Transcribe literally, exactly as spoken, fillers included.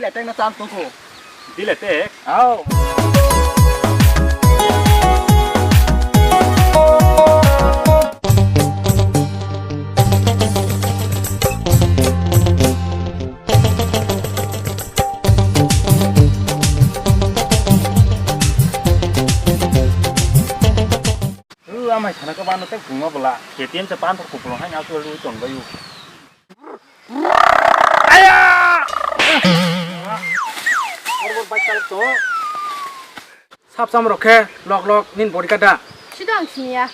Attack na chance tongkho. Dile tek. Au. Amai sana ka bano tek bunga bela. K T M se panthor kupulung hai ngaku lu ton bayu. Aya! Sap sam rokhe lok lok nin body kada. Sidang siya.